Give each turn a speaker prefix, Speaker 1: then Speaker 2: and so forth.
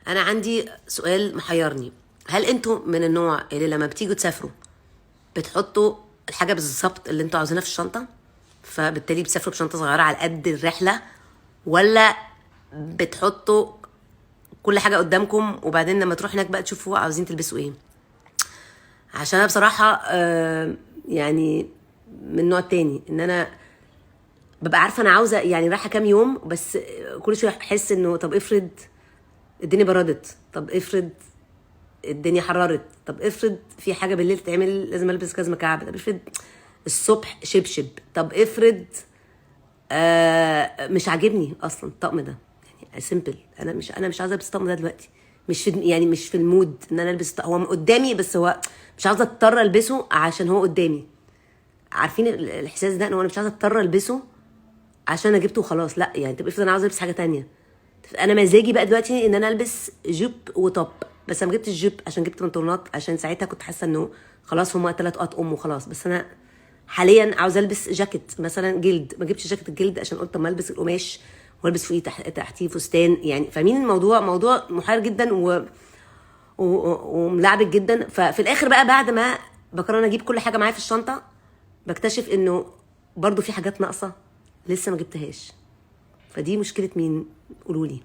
Speaker 1: انا عندي سؤال محيرني. هل انتوا من النوع اللي لما بتيجوا تسافروا بتحطوا الحاجة بالظبط اللي انتوا عاوزينها في الشنطه، فبالتالي بتسافروا بشنطه صغيرة على قد الرحله، ولا بتحطوا كل حاجة قدامكم وبعدين لما تروح هناك بقى تشوفوا عاوزين تلبسوا ايه؟ عشان انا بصراحة يعني من النوع التاني، ان انا ببقى عارفه انا عاوزه يعني رايحة كام يوم، بس كل شوية احس انه طب افرض الدنيا بردت، طب افرض الدنيا حررت، طب افرض في حاجة بالليل تتعمل لازم البس جزمه كعب، طب افرض الصبح شبشب، طب افرض مش عاجبني اصلا الطقم ده، يعني simple، انا مش عايزه البس الطقم ده دلوقتي، مش في يعني مش في ال mood ان انا البس، هو قدامي بس هو مش عايزه اضطر البسه عشان هو قدامي. عارفين الاحساس ده؟ ان هو انا مش عايزه اضطر البسه عشان انا جبته وخلاص، لا يعني طب افرض انا عاوزه البس حاجة تانية، انا مزاجي بقى دلوقتي ان انا البس جيب و top، بس انا ما جبتش جيب عشان جبت بنطلونات، عشان ساعتها كنت حاسه انه خلاص هما 3 اطقم وخلاص، بس انا حاليا عاوزه البس جاكيت مثلا جلد، ما جبتش جاكيت الجلد عشان قلت طب ما البس القماش والبس فوقيه تحتيه فستان، يعني فاهمين الموضوع؟ موضوع محير جدا وملعبك جدا. ففي الاخر بقى بعد ما بقرر اجيب كل حاجة معايا في الشنطة، بكتشف انه برضو في حاجات ناقصه لسه ما جبتهاش. فدي مشكلة مين؟ قولوا لي.